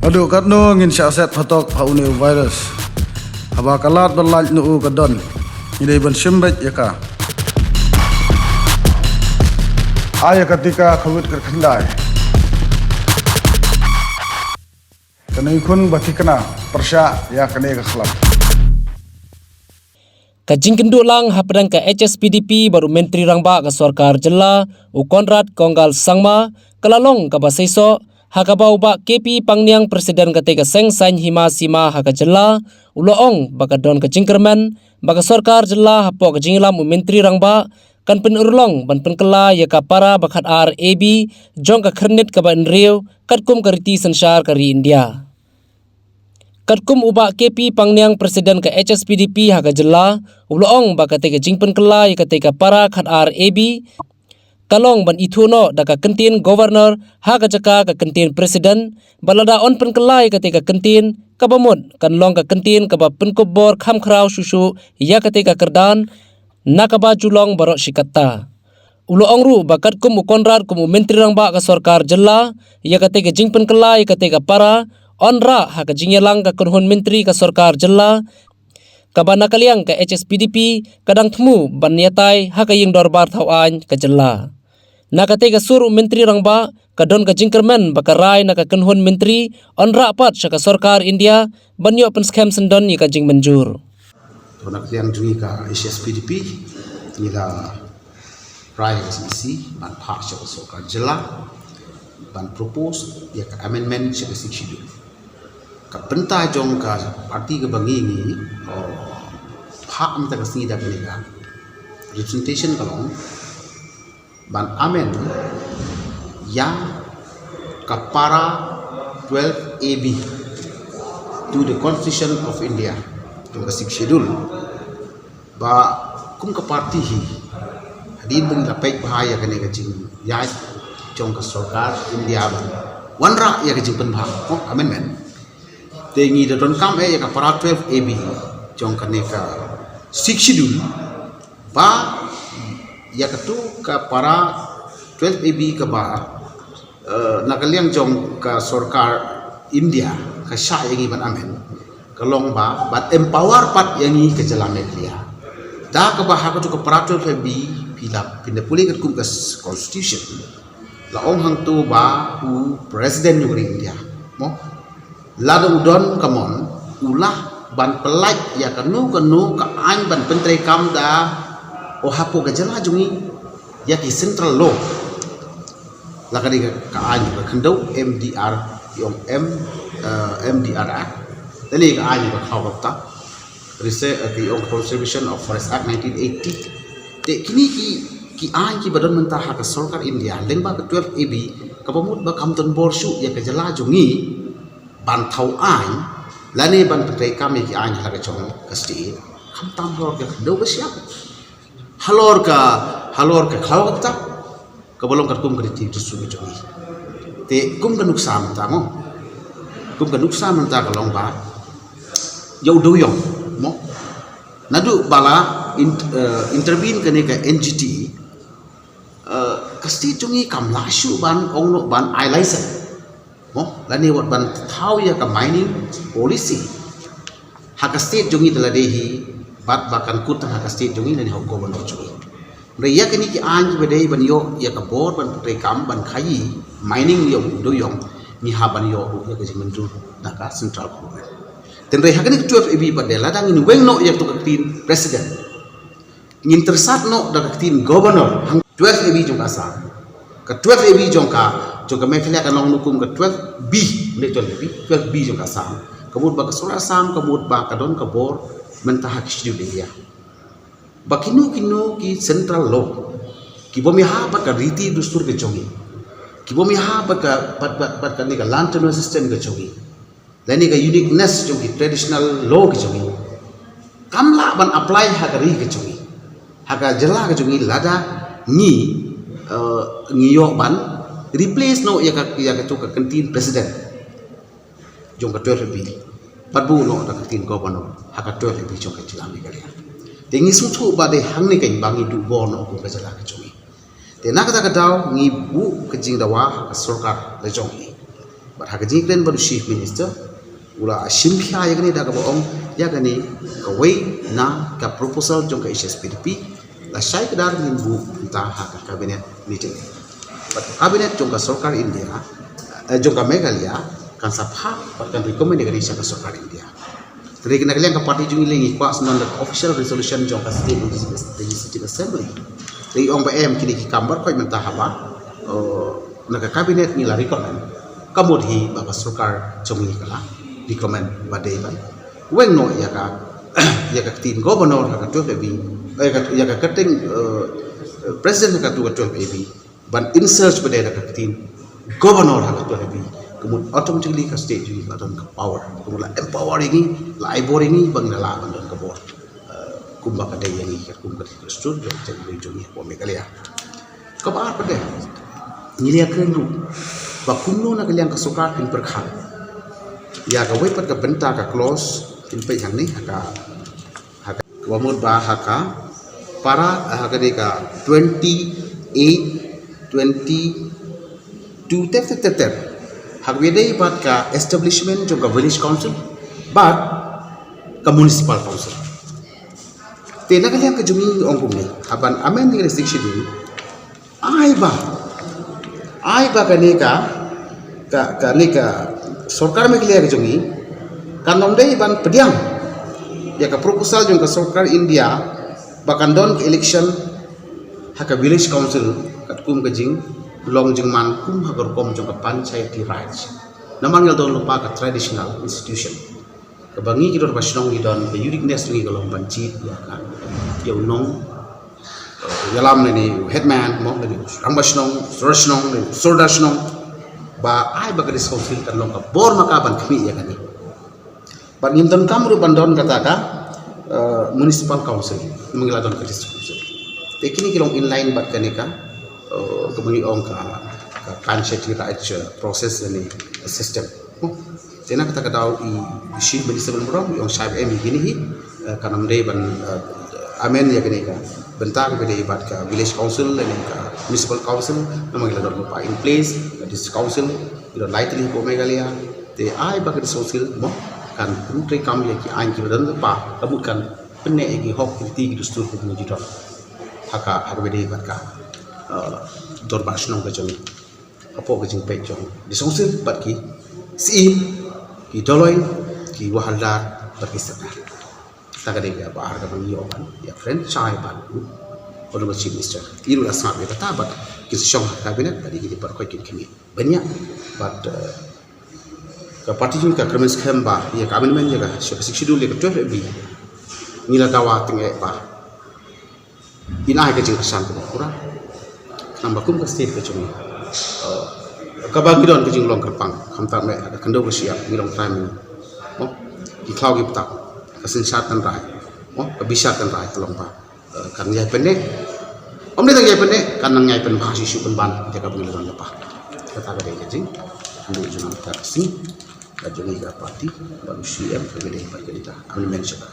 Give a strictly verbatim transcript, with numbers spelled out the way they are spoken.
Haduh katno ngin shah set phatok ha une u virus? Haba ka lad ba lait na u ka don, ngi dei ban shim beit ïa ka. Ai ïa ka tika Covid kyrkhyndai. Kane khun ba thikna pyrshah ïa kane ka khlam. Ka jingkynduh lang hapdeng ka H S P D P bad u Myntri Rangbah ka Sorkar Jylla, u Conrad Kongkal Sangma, ka la long kaba seisoh, ha kaba u Bah K P Pangniang, President katei ka Seng Saiñ Hima Sima ha ka Jylla, u la ong ba ka don ka jingkyrmen ba ka Sorkar Jylla hapoh ka jingïalam u Myntri Rangbah kan pynurlong ban pynkylla ïa ka para ba khatar A B jong ka khyrnit kaba hynriew katkum ka riti synshar ka ri India. Katkum u Bah K P Pangniang, President ka H S P D P ha ka Jylla, u la ong ba katei ka jingpynkylla ïa katei ka para khatar A B ka long ban ithuh noh da ka kyntien Governor ha ka jaka ka kyntien President, bad lada yn pynkylla ïa katei ka kyntien, kaba mut kan long ka kyntien kaba pynkup bor kham khraw shuh shuh ïa katei ka kyrdan na kaba ju long baroh shi katta. U la ong ruh ba katkum u Conrad kum u Myntri Rangbah ka Sorkar Jylla, ïa katei ka jingpynkylla ïa katei ka para yn rah ha ka jingïalang ka kynhun myntri ka Sorkar Jylla, kaba na ka liang ka H S P D P ka dang thmu ban ïatai ha ka Ïing Dorbar Thaw Aiñ ka Jylla. Na katei ka sur u Myntri Rangbah, ka don ka jingkyrmen ba ka rai na ka kynhun myntri yn rah pat sha ka Sorkar India ban ïoh pynskhem syndon ïa ka jingmynjur. To na ka liang jong ngi ka H S P D P, ngi la rai ha ka C E C ban phah sha ka Sorkar Jylla ban propose ïa ka amendment sha ka Sixth Schedule. Ka bynta jong ka party kaba ngi, ngi, oh, phah mynta ka sngi da kane ka representation ka long ban amend ïa ka para twelve A B to the Constitution of India, to ka Sixth Schedule. Ba kum ka party hi, hadien ba ngi la peit bha ïa kane ka jingïaid jong ka Sorkar India ban wanrah ïa ka jingpynbha, oh, amendment. Te ngi da donkam eh ïa ka para twelve A B jong kane ka Sixth Schedule, ba ïa katu ka para twelve A B kaba, eh, na ka liang jong ka Sorkar India ka shah ïa ngi ban amend, ka long ba ban empower pat ïa ngi ka Jylla Meghalaya. Da kaba ha katu ka para twelve A B phi la, phin da pule katkum ka s-, Constitution, la ong hangtu ba u President jong ka ri India, mo, lada u don ka mon, u lah ban pyllait ïa kano kano ka aiñ ban pyntreikam da, oh, hapoh ka jylla jong ngi, ïa ki central law. La ka dei ka, ka aiñ ka khyndew, M D R, ïong M, eh, M D R Act. Lane ka aiñ ka khaw ka bta, Rese-, eh, ka ïong Conservation of Forest Act nineteen eighty. Te kine ki, ki aiñ kiba don mynta ha ka Sorkar India lyngba ka twelve A B, kaba mut ba kam don bor shuh ïa ka jylla jong ngi ban thaw aiñ lane ban pyntreikam ïa ki aiñ ha la ka jong ka state, khamtam halor ka khyndew ba shyiap, halor ka, halor ka khaw ka bta, kaba long katkum ka riti dustur ka jong ngi. Te kum ka nuksa mynta, mo, kum ka nuksa mynta ka long ba ïa u dewïong, mo, naduh ba la in-, eh, intervene kane ka N G T, eh, ka state jong ngi kam lah shuh ban ong noh ban ai license, mo, lane wat ban thaw ïa ka mining policy ha ka state jong ngi da lade hi, bad ba kan kut tang ha ka state jong ngi lane ha u governor jong ngi. Hynrei ïa kine ki aiñ kiba dei ban ïoh ïa ka bor ban pyntreikam ban khaïi mining ïa u dewïong, ngi hap ban ïoh ruh ïa ka jingmynjur na ka central government. Te hynrei ha kane ka twelve A B pat de, lada ngin weng noh ïa katu ka ktien president, ngin tyrsad noh da ka ktien governor hangta ka twelve A B jong ka Assam. Ka twelve A B jong ka, jong ka Meghalaya kan long noh kum ka twelve B, ne twelve A B, twelve B jong ka Assam. Ka mut ba ka Sorkar Assam ka mut ba ka don ka bor mynta ha ka Scheduled Area. Ba kino kino ki central law kibym ïahap bad ka riti dustur ka jong ngi, kibym ïahap bad ka, bad, bad, bad kane ka land tenure system ka jong ngi, lane ka uniqueness jong ki traditional law ki jong ngi, kam lah ban apply ha ka ri ka jong ngi, ha ka jylla ka jong ngi, lada ngi, eh, ngi ïoh ban replace noh ïa ka, ïa katu ka ktien president jong ka twelve A B, bad buh noh da ka ktien governor ha ka twelve A B jong ka jylla Meghalaya. Te ngi sngewthuh ba dei hangne keiñ ba ngi duh bor noh kum ka jylla ka jong ngi. Te na kata ka daw ngi buh ka jingdawa ha ka sorkar la jong ngi. Bad ha ka jingkren bad u Chief Minister, u la shim khia ïa kane da kaba ong, ïa kane kawei na ka proposal jong ka H S P D P, la shai kdar ngin buh mynta ha ka cabinet meeting. Bad ka cabinet jong ka sorkar India, eh, jong ka Meghalaya, kan sa phah bad kan recommend ïa kane sha ka sorkar India. Te na ka liang ka party jong ngi lei ngi kwah sa don ka official resolution jong ka State Legislative Assembly. Te ong ba em kine ki kam baroh mynta haba, eh, na ka cabinet ngi la recommend. Ka mut hi ba ka sorkar jong ngi ka la recommend ba dei ban weng noh ïa ka, ïa ka ktien governor ha ka twelve A B, eh, ïa ka, ïa ka kyrteng, eh, president ha ka tu ka twelve A B. Ban insert ba dei da ka ktien governor ha ka twelve A B. Ka mut automatically ka state jong ngi la don ka power. Ka mut la empower ïa ngi, la ai bor ïa ngi, ba ngi la lah ban don ka bor, eh, kumba ka dei ïa ngi, kum ka dei ka dustur jong ka jaitbynriew jong ngi hapoh Meghalaya. Kaba ar pat de, ngi la ïakren ruh ba kumno na ka liang ka sorkar kin pyrkhat ïa kawei pat ka bynta, ka clause, kin peit hangne ha ka, ha ka, kaba mut ba ha ka para, ha ka dei ka twenty-eight, twenty-two, ter ter ter ter, ha kaba dei bad ka establishment jong ka village council bad ka municipal council. Te na ka liang ka jong ngi ong kumne, ha ban amend ïa ka Sixth Schedule, ai ba, ai ba kane ka, ka, kane ka sorkar Meghalaya ka jong ngi kan ym dei ban pdiang ïa ka proposal jong ka sorkar India ba kan don ka election ha ka village council katkum ka jinglong jingman kum ha ka rukom jong ka Panchayati Raj. Namar ngi la don lypa ka traditional institution. Kaba ngi ki dorbar shnong ngi don ka uniqueness ngi ka long ban jied ïa ka, ïa u nong, eh, ïalam lane u headman, mo, lane u rangbah shnong, sordar shnong, lane u sordar shnong. Ba ai ba ka district council kan long ka bor ma ka ban khmih ïa kane. Bad ngim donkam ruh ban don kata ka, eh, municipal council, ngi la don ka district council. Te kine ki long in line bad kane ka, eh, kaba ngi ong ka, ka Panchayati Raj, eh, process lane system. Mo. Te na kata ka daw i, i Chief Minister ban burom, i ong shai ba em hi kine hi, eh, kan ym dei ban, eh, amend ïa kane ka bynta kaba dei bad ka village council lane ka municipal council, namar ngi la don lypa in place, ka district council, ngi don lai tylli hapoh Meghalaya. Te ai ba ka district council, mo, kan pyntrei kam ïa ki aiñ kiba don lypa, ka mut kan pynneh ïa ki hok ki riti ki dustur kiba ngi ju don ha ka, ha kaba dei bad ka, eh, dorbar shnong ka jong ngi. Hapoh ka jingpeit jong district council bad ki syiem, ki dolloi, ki wahaldar bad ki sordar. Kata ka dei kaba ar kaba ngi ïoh ban ïa franchise bad u Honorable Chief Minister. I ruh la sngap ïa kata bad ki sdang ha cabinet bad ïa ki dei bad ki khmih bniah bad, eh, ka party jong ngi ka kyrmen skhem ba ïa ka amendment ïa ka Sixth Schedule ïa ka twelve A B ngi la dawa tyngeh ba in ai ka jingkyrshan kaba pura. Khnang ba kum ka state ka jong ngi, eh, kaba ngi don ka jinglong kyrpang, khamtam eh ka khyndew ka shyiap ngi long trai mynno. Mo, ki khlaw ki btap, ka synshar tynrai, mo, ka bishar tynrai ka long ba, eh, kan ïai pynneh. Ym dei tang ïai pynneh, kan nang ïai pynbha shisha pynban ïa kaba ngi la don lypa. Kata ka dei ka jing, ka dei jong ngi ka sngi, ka jong ngi ka party, bad u C M, ka dei bad ka dei ka amendment sha ka.